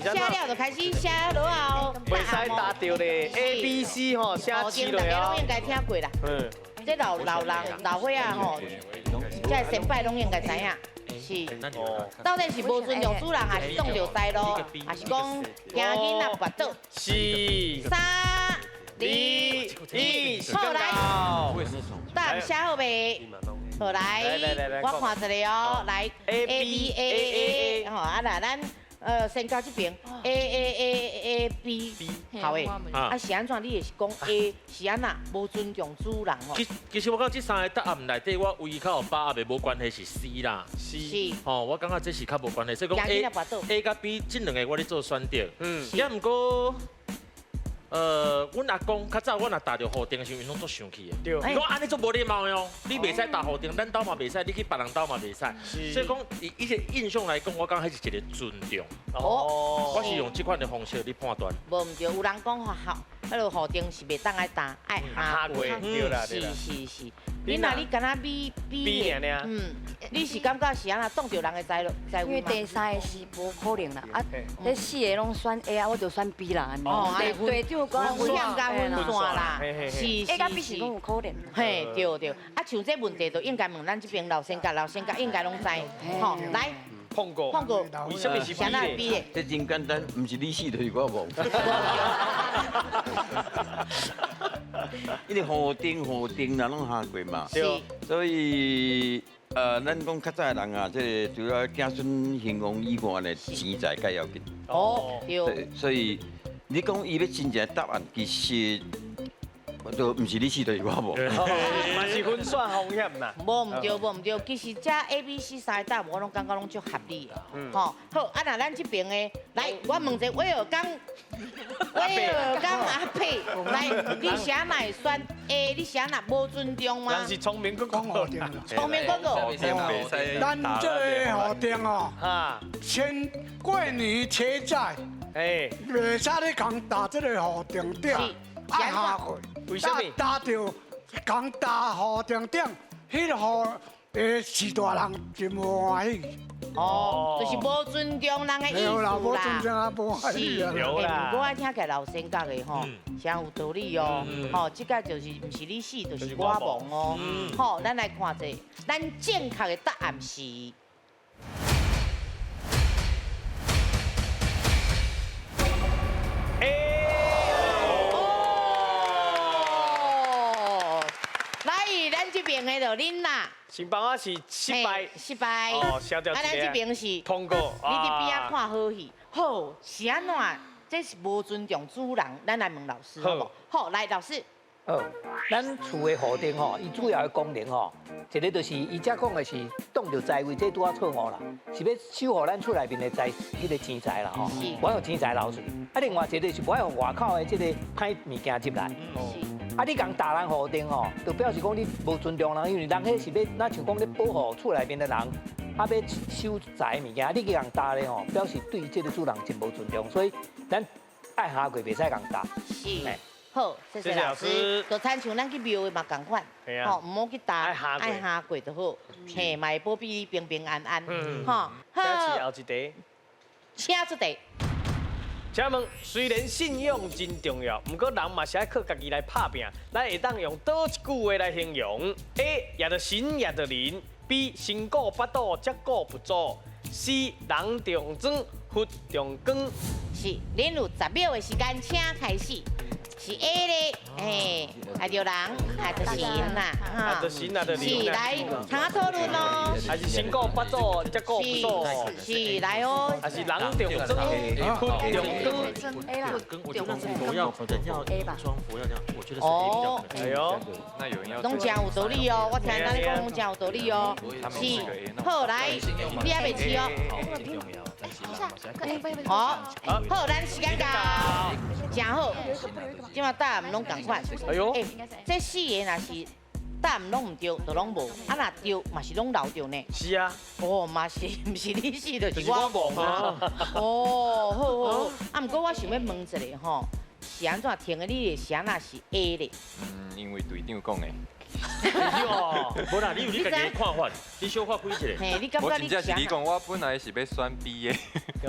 寫了就開始寫落後。袂使答著咧，A、B、C 吼，寫起來哦。大家攏應該聽過啦。嗯。這老老人老歲仔吼，這先輩攏應該知影。是，到底是無尊重主人，還是擋著財路，還是講驚囡仔跋倒？是。3、2、1，好來，答案寫好未？好來，我看一下哦，來 A B A A A，吼啊來咱。先到這邊 A A A A B，好誒，啊是按怎？你會是講 A 是按怎？無尊重主人哦。其實我感覺這三個答案內底，我唯一較有把握的無關係是 C 啦。是。吼，我感覺這是較無關係，所以講 A 佮 B 這兩個我咧做選擇。嗯。也毋過，阮阿公較早，阮若踏著雨燈的時陣，𪜶攏足生氣的。對。講按呢足無禮貌的哦，你袂使踏雨燈，咱兜嘛袂使，你去別人兜嘛袂使。所以講，以伊個印象來講，我感覺彼是一個尊重。哦。我是用這款的方式去判斷。無毋對，有人講吼，彼个雨燈是袂當愛踏，愛下過。對啦對啦。是是是。你若你敢若 B B 的，嗯，你是感覺是按怎擋著人的財路財位？因為第三個是無可能啦，啊，這4個攏選 A 啊，我就選 B 啦。哦，隊長講分險佮分散啦，是 A 佮 B 是攏有可能。嘿，對對，啊，像這問題就應該問咱這邊老先甲老先甲應該攏知，吼，來。碰過，碰過，為什麼是 B 咧？這真簡單，毋是你死就是我亡。因為雨燈雨燈啦，攏下過嘛。是。所以，咱講較早的人啊，這個除了子孫興旺以外呢，錢財較要緊。哦，對。所以，你講伊欲真正答案，其實。就毋是你死，就是我無。嘛是分散風險啦。無毋對，無毋對，其實這 A、B、C 三個答案，我攏感覺攏足合理的。吼，好，啊若咱這邊的，來，我問一下威爾剛，威爾剛阿伯，來，你啥若會選 A？你啥若無尊重嗎？咱是聰明閣講雨燈啦。聰明閣講。咱這個雨燈哦，先過年車載，袂使你共踏這個雨燈頂，愛下過。為什麼？踏著共踏雨燈頂，彼個雨會死大人真無歡喜。哦，就是無尊重人的意思啦。無尊重啊，無愛是，欸，毋過我聽起來老先覺的吼，誠有道理哦。吼，這個就是毋是你死，就是我亡哦。好，咱來看者，咱正確的答案是。哦，來，咱這邊的就恁啦。先幫我是失敗，失敗。哦，消掉。啊，咱這邊是通過。你佇邊仔看好戲，好是按怎？這是無尊重主人，咱來問老師好無？好，來老師。好，咱厝的戶頂吼，伊主要的功能吼，一个就是伊遮講的是擋著財位，這拄仔錯誤啦，是欲守護咱厝內面的財，彼个錢財啦吼，無愛予錢財流出去。啊，另外一个就是無愛予外口的這个歹物件入來。啊，你共踏人戶頂吼，就表示講你無尊重人，因為人彼是欲，若像講咧保護厝內面的人，啊，欲收財物件，你去共踏咧吼，表示對這个主人真無尊重，所以咱愛下過袂使共踏。是。好，謝謝老師。就親像咱去廟的嘛仝款，吼，毋好去踏，愛下過就好，嘿，嘛會保庇你平平安安，吼。好，請後一題。請出題。請問，雖然信仰真重要，毋過人嘛是愛靠家己來拍拚。咱會當用佗一句話來形容：A. 也著神也著人；B. 身顧腹肚，才顧佛祖；C. 人中裝，佛中光。是，恁有10秒的時間，請開始。是 A 咧，嘿，愛著人，愛著神啦，愛著神，愛著人。是來，通啊討論哦。還是身顧腹肚，才顧佛祖。是來哦。還是人中裝，佛中光。 A 啦，我覺得是佛要人要裝佛要這樣，我覺得是 A 比較可能。哎呦，那有人要。攏真有道理哦，我聽咱講攏真有道理哦。是，好來，你還袂試哦。好，好，咱時間到，真好。這馬答案攏仝款。哎呦，這四個若是答案攏毋對，就攏無；啊，若對，嘛是攏留著呢。是啊。哦，嘛是，毋是你死就是我亡啊。哦，好好好。啊，毋過我想欲問一下吼，是按怎聽的？你的是按怎是 A 咧？嗯，因為隊長講的。哦，無啦，你有你家己的看法，你小可開一下。嘿，你感覺你我真正是你講，我本來是欲選 B 的。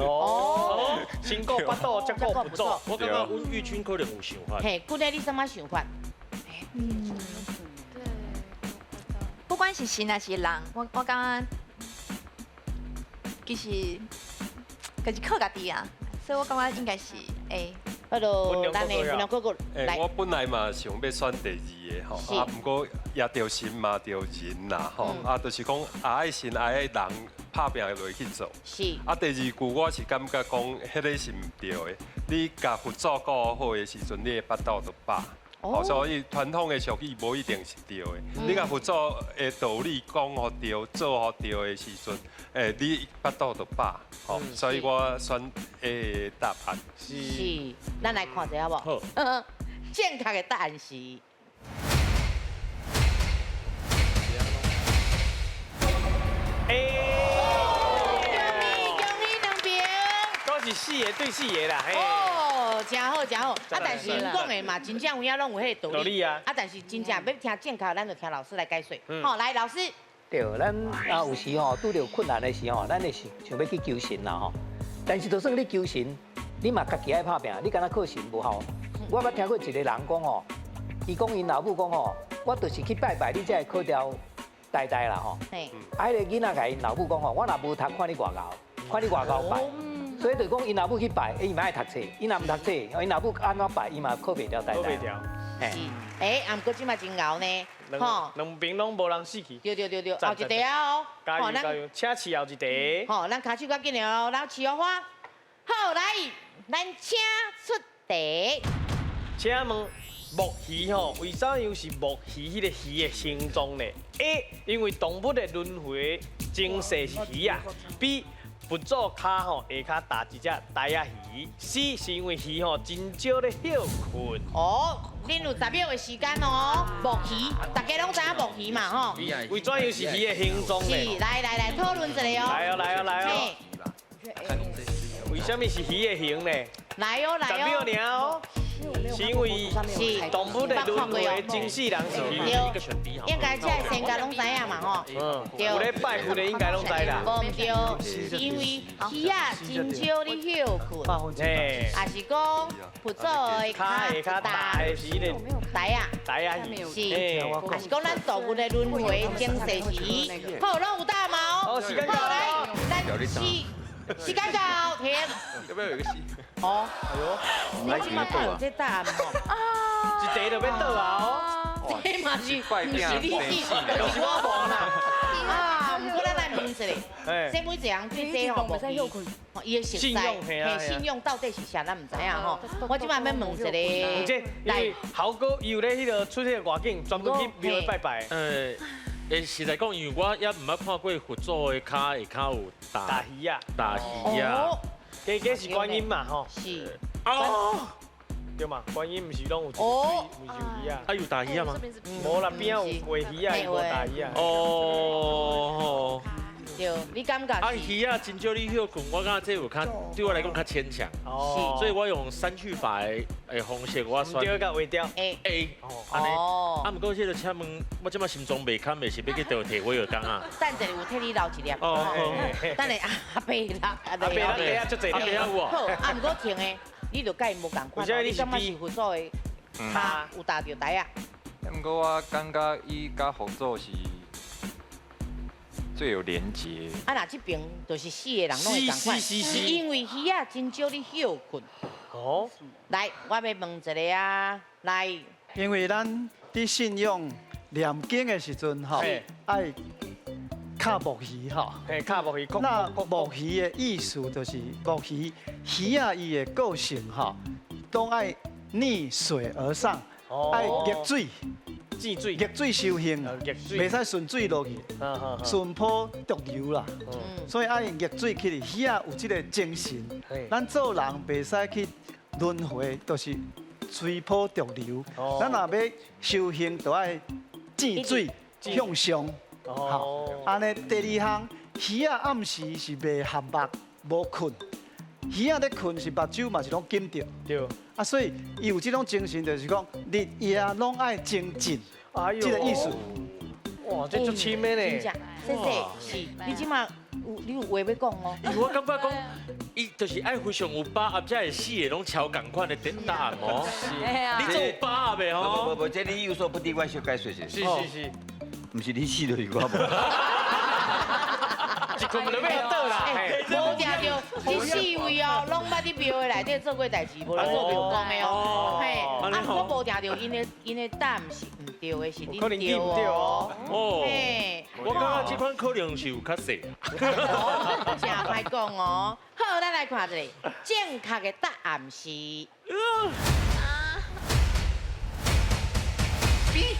哦，身顧腹肚，才顧佛祖。我感覺阮玉君可能有想法。嘿，姑娘，你啥物想法？嗯，對，不管是神還是人，我感覺其實就是靠家己啊，所以我感覺應該是 A。好咯，咱的分兩個個來。我本來嘛想欲選第二个吼，啊，毋過也著神嘛著人啦吼，啊，就是講愛神愛人拍拚落去做。是。啊，第二句我是感覺講，彼个是毋對的。你共佛祖顧好的時陣，你的腹肚就飽。哦，所以傳統的俗語無一定是對的。你共佛祖的道理講予對，做予對的時陣，你腹肚就飽。吼，所以我選 A 的答案。是，咱來看一下好無？好。正確的答案是。A。恭喜兩邊。都是4個對4個啦。哦，真好真好，啊！但是𪜶講的嘛，真正有影攏有彼个道理啊。啊，但是真正欲聽正確，咱就聽老師來解說。好，來老師。對，咱啊有時吼拄著困難的時候，咱會想欲去求神啦吼。但是就算你求神，你嘛家己愛拍拚，你敢若靠神無效。我捌聽過一個人講吼，伊講𪜶老母講吼，我就是去拜拜，你才會考著台大啦吼。啊，彼个囡仔共𪜶老母講吼，我若無讀，看你偌𠢕，看你偌𠢕拜。所以就講，𪜶老母去拜，伊嘛愛讀冊；伊若毋讀冊，𪜶老母按怎拜，伊嘛考袂著台大。考袂著。是。啊，毋過這馬真𠢕呢，吼。兩邊攏無人死去。對對對對，後一題啊哦。加油加油，請試後一題。吼，咱跤手較緊哦，咱試花。好，來，咱請出題。請問木魚吼，為啥又是木魚彼个魚的形狀呢？A，因為動物的輪迴前世是魚啊。B，佛祖跤吼下跤踏一隻呆仔魚。C 是因為魚吼真少咧歇睏。哦，恁有10秒的時間哦。木魚，大家攏知影木魚嘛吼？為怎樣是魚的形狀呢？是，來來來，討論一下哦。來哦來哦來哦。為啥物是魚的形呢？來哦來哦。10秒爾哦。是因為是動物的輪迴，前世人是魚。應該這個專家攏知影嘛。嘛吼。对。有咧拜佛的应该攏知啦。無毋對，是因為魚仔真少咧歇睏，也是講佛祖的跤跤大的是彼个台仔，台仔是，也是講咱動物的輪迴前世是伊。好，攏有答案無？好，時間到。來，咱時間到，停。要不要有個戲？哦，哎呦，你這馬有這答案吼？一題就欲倒啊！哦，這嘛是，毋是你死，就是我無啦。啊，毋過咱來問一下，這每一個人對這吼，無伊的熟似，嘿，信用到底是啥，咱毋知影吼。我這馬欲問一下，來，豪哥伊有咧彼个出彼个外景，專門去廟拜拜。實在講，因為我也毋捌看過佛祖的跤下跤有大魚仔，大魚仔。加加是觀音嘛，吼。是。哦。對嘛，觀音毋是攏有一個水，毋是有魚仔。啊，有大魚仔嗎？無啦，邊仔有鮭魚仔，伊無大魚仔。哦。對，你感覺？啊，魚仔真少你歇睏，我感覺這有較對我來講較牽強。哦。所以我用刪去法的方式，我選。對，共畫掉。 A。 A。哦。啊，毋過這個請問，我這馬心臟袂堪的是欲去倒提威而鋼啊？等一下有替你留一粒。哦。等下阿伯啦，阿伯啦，底下足濟。阿伯有好，啊，毋過停的，你就佮伊無仝款，你感覺是佛祖的跤有踏著台仔？毋過我感覺伊佮佛祖是最有連結。啊，若這爿就是四个人攏會仝款，是因為魚仔真少咧歇睏。哦。來，我欲問一个啊，來。因為咱佇信仰念經的時陣吼，愛敲木魚吼。嘿，敲木魚。那木魚的意思就是木魚魚仔伊的個性吼，攏愛逆水而上，愛逆水。逆水，逆水修行，袂使順水落去，順波逐流啦。所以愛逆水起來，魚仔有這個精神。咱做人袂使去輪迴，就是隨波逐流。咱若欲修行，就愛正水向上。好，按呢第二項，魚仔暗時是袂合目、無睏。魚仔咧睏是目睭嘛是攏緊著。對。啊，所以伊有這種精神，就是講日夜攏愛精進，這個意思。哇，這足深的呢。真正，先生是，你這馬有你有話欲講哦。因為我感覺講，伊就是愛非常有把握，才會四个攏超仝款的答案哦。是。你做有把握的吼？無無無，這你有所不知，我小解說一下。是是是。毋是你死就是我無。一睏就欲倒啦。無定著，這四位哦，攏捌佇廟的內底做過代誌，無咧做廟公的哦。嘿，啊，毋過無定著，𪜶的答案是毋對的，是恁對哦。哦。嘿，我感覺這款可能是有較細。真歹講哦。好，咱來看一下正確的答案是。 B。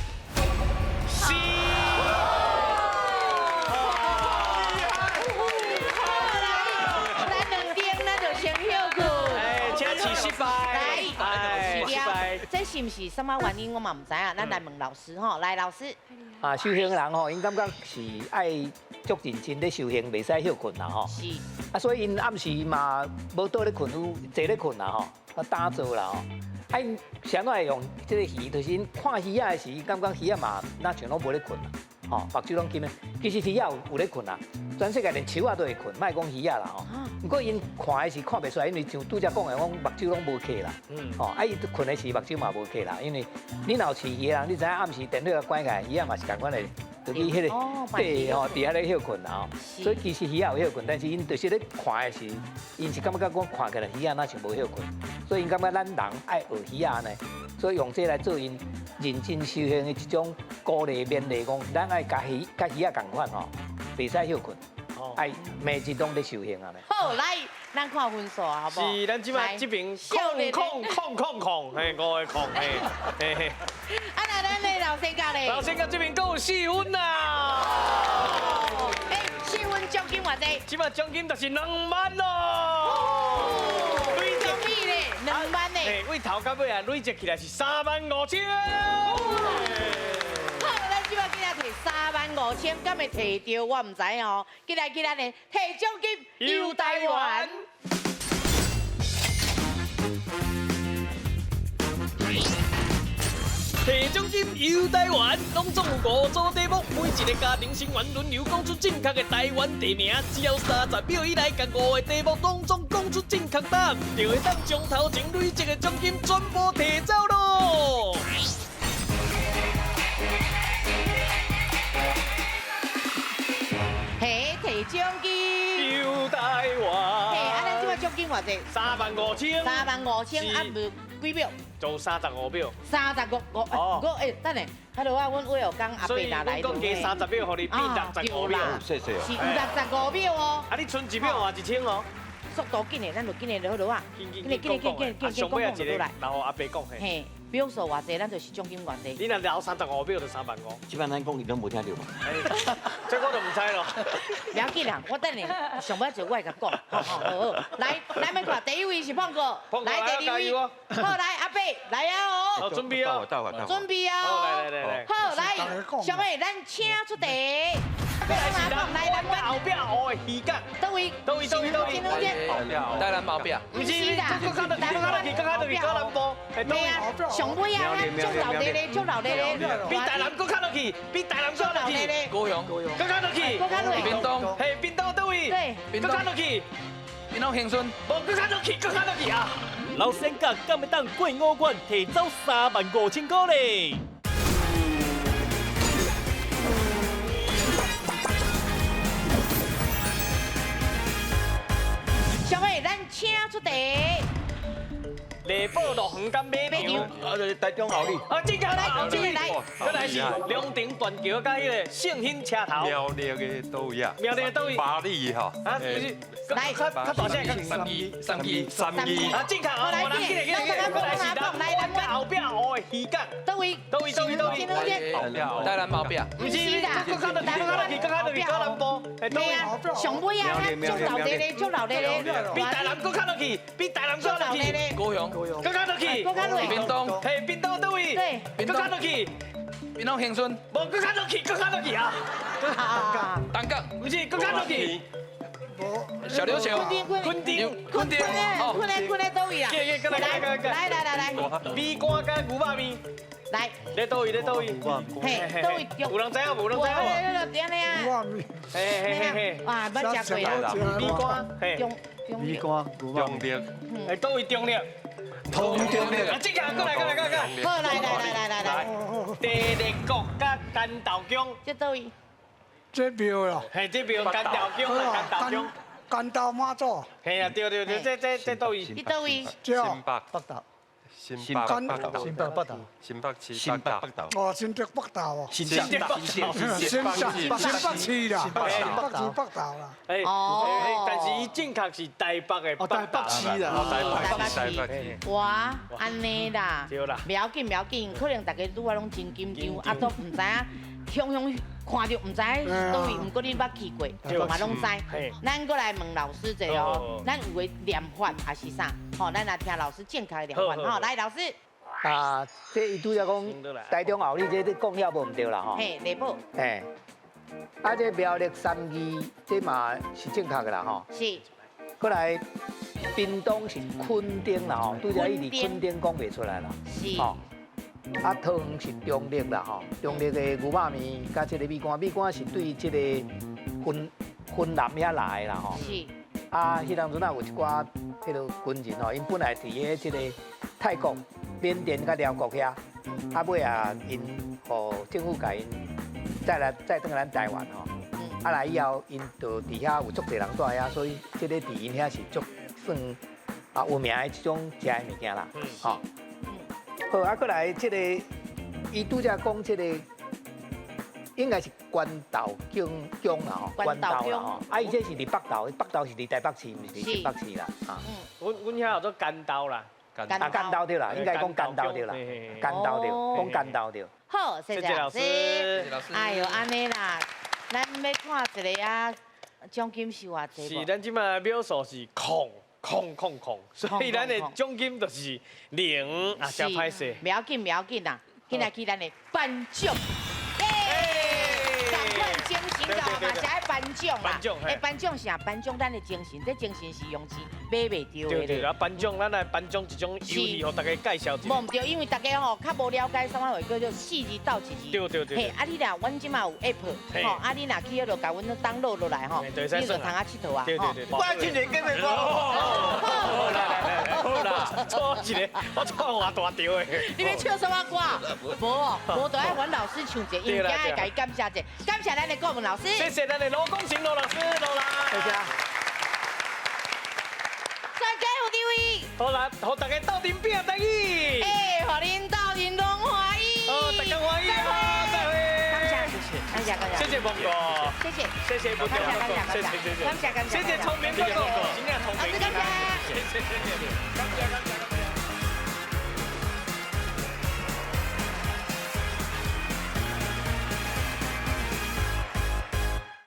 C。這是毋是啥物原因？我嘛毋知影。咱來問老師吼，來老師。啊，修行人吼，𪜶感覺是愛足認真咧修行，袂使歇睏啦吼。是。啊，所以𪜶暗時嘛無倒咧睏，有坐咧睏啦吼，啊打坐啦吼。啊，𪜶是按怎會用這個魚？就是𪜶看魚仔的時，感覺魚仔嘛，若像攏無咧睏啦，吼，目睭攏金的。其實魚仔有咧睏啦，全世界連樹仔都會睏，莫講魚仔啦吼。毋過𪜶看的是看袂出來，因為像拄才講的，講目睭攏無瞌啦，吼，啊伊睏的時目睭嘛無瞌啦，因為你若有飼魚的人，你知影暗時電火仔關起來，魚仔嘛是仝款的，就去彼个底吼，佇遐咧歇睏啦吼。所以其實魚仔有歇睏，但是𪜶就是咧看的時，𪜶是感覺講看起來魚仔若像無歇睏，所以𪜶感覺咱人愛學魚仔按呢，所以用這來做𪜶認真修行的一種鼓勵勉勵，講咱愛佮魚佮魚仔仝款吼，袂使歇睏。愛每日攏咧修行按呢。好，來，咱看分數啊，好無？是，咱這擺這爿空空空空空，嘿，五个空，嘿，嘿嘿。啊，那咱的老先生咧？老先生這爿閣有4分啦。欸，4分獎金偌濟？這擺獎金就是2萬咯。累積咧，2萬咧。為頭到尾啊，累積起來是3萬5千。好，咱這擺今仔摕3萬5千，敢會摕著我毋知哦。過來，過來呢，摕獎金遊台灣。提奖金游台湾，拢总有5组题目，每一个家庭成员轮流讲出正确的台湾地名，只要30秒以内，共5个题目拢总讲出正确答案，就会当将头前累积的奖金全部提走咯。嘿，提奖金游台湾。嘿，啊，咱这摆奖金偌济？35000。35000，啊，无几秒？做35秒。35五，五，欸，等下，哈啰啊，阮威尔刚阿伯拿来。所以阮讲加30秒，予你变65秒。谢谢。是65秒哦。啊，你賰1秒嘛1000哦。速度紧的，咱就紧的好落啊。紧紧紧紧紧紧紧讲讲落来。然后阿伯讲嘿。秒数偌济，咱就是奖金偌济。你若留35秒，就35000。这摆咱讲伊拢无听著嘛？这我就毋知咯。不要紧啦，我等下上尾一个我会共讲。好好好，来，来欲看，第一位是胖哥，来第二位，好来阿伯来啊哦。准备哦，准备哦。来来来。好来，小妹，咱请出题。来来，后壁学的鱼角。佗位？佗位？佗位？佗位？台南后壁。毋是啦，阁较落去，阁较落去，阁较落去，高南部。对啊，上尾啊，足老的咧，足老的咧。比台南阁较落去，比台南阁落去。高雄。阁较落去。阁较落去。屏东。嘿，屏东佗位？对。阁较落去。屏东恒春。无，阁较落去，阁较落去啊！老先甲敢会当过5关，提走35000块咧？小妹，咱请出题。丽宝乐园佮马场，啊，就是台中后里。啊，这个来，这个来，阁来是龙亭断桥佮彼个圣兴车头。苗栗的佗位啊？苗栗的佗位？巴黎吼。啊，不是，来，较较大声，三义，三义，三义。啊，正确啊，来，紧来，紧来，阁来是咱湾后壁学的鱼角。佗位？佗位？佗位？佗位？台南后壁。毋是啦，阁较落去，阁较落去，阁较落去，高南部。对啊，上尾啊，足老的咧，足老的咧。比台南阁较落去，比台南阁落去。高雄。阁较落去。阁较落。屏东。嘿，屏东佗位？对。阁较落去。屏东恒春。无，阁较落去，阁较落去啊。东港。毋是，阁较落去。小琉球。垦丁。垦丁。垦丁，垦丁佗位啊？来来来来来。米干佮牛肉面。来。咧佗位？咧佗位？嘿，佗位？有人知影无？有人知影无？对啊。牛肉面。嘿嘿嘿嘿。哇，捌食过啦。米干，嘿。米干，中坜。哎，佗位中坜？中坜。啊，这个过来，过来，过来。好，来来来来来。地热国佮干豆宫。这佗位？这庙啦。嘿，这庙干豆宫，干豆宫。干豆妈祖。嘿啊，对对对，这佗位？这佗位？新北北投。新北北投。新北北投。新北市北投。哦，新北北投哦。新北新北新北市啦，新北市北投啦。哎，哦，但是伊正确是台北的。哦，台北市啦。台北市。台北市。哇，按呢啦。对啦。不要紧，不要紧，可能大家拄仔拢真紧张，啊，都毋知影，雄雄看著毋知佗位，毋过你捌去过，嘛拢知。咱阁来问老师一下哦，咱有的念法还是啥？吼，咱来听老师正确的念法。吼，来老师。啊，这伊拄则讲台中后里这你讲遐无毋对啦吼。嘿，丽宝。嘿，啊，这苗栗三义这嘛是正确的啦吼。是。阁来，屏东是垦丁啦吼，拄则伊伫垦丁讲袂出来啦。是。吼。啊，桃园是中坜啦吼，中坜的牛肉面佮这个米干，米干是对这个云南遐来的啦吼。是。啊，彼当阵啊有一寡彼个军人吼，𪜶本来伫咧这个泰国、缅甸佮寮国遐，啊尾啊𪜶予政府共𪜶再来再转来咱台湾吼。啊来以后，𪜶就伫遐有足济人住遐，所以这个伫𪜶遐是足算啊有名的这种食的物件啦，吼。好，啊，阁来这个，伊拄才讲这个，应该是关渡宫宫啦吼，关渡啦吼，啊，伊这是伫北投，北投是伫台北市，毋是伫新北市啦，啊。阮阮遐叫做干豆啦，啊，干豆对啦，应该讲干豆对啦，干豆对，讲干豆对。好，谢谢老师。哎哟，按呢啦，咱欲看一个啊，奖金是偌济？是，咱这摆秒数是空。空空空，所以咱的奖金就是0啊，真歹势。不要紧，不要紧啦，紧来去咱的颁奖。耶！仝款精神的嘛，是爱颁颁奖啦。颁奖嘿。哎，颁奖是啥？颁奖咱的精神，这精神是用钱买袂著的。对对，啊，颁奖咱来颁奖一种游戏，予大家介绍一下。无毋对，因为大家吼较无了解啥物话叫做四字斗一字。对对对。嘿，啊你若阮这马有 app，吼，啊你若去彼落共阮 download 落来吼，你就通啊𨑨迌啊。对对对。我真个跟你讲。好啦，好啦，错一个，我错偌大条的。你欲唱啥物歌？无哦，无就爱阮老师唱一下，应该爱共伊感谢一下，感谢咱的顾问老师。谢谢咱的罗功行罗老师，罗啦。谢谢。全家有地位。好啦，予大家斗阵拼台语。哎，予恁斗阵拢欢喜。好，大家欢喜啊！再会。感谢，感谢，感谢。谢谢鹏哥。谢谢。谢谢鹏哥。感谢，谢谢，感谢，感谢。谢谢聪明哥哥，真正聪明。老师感谢。谢谢，谢谢，感谢，感谢。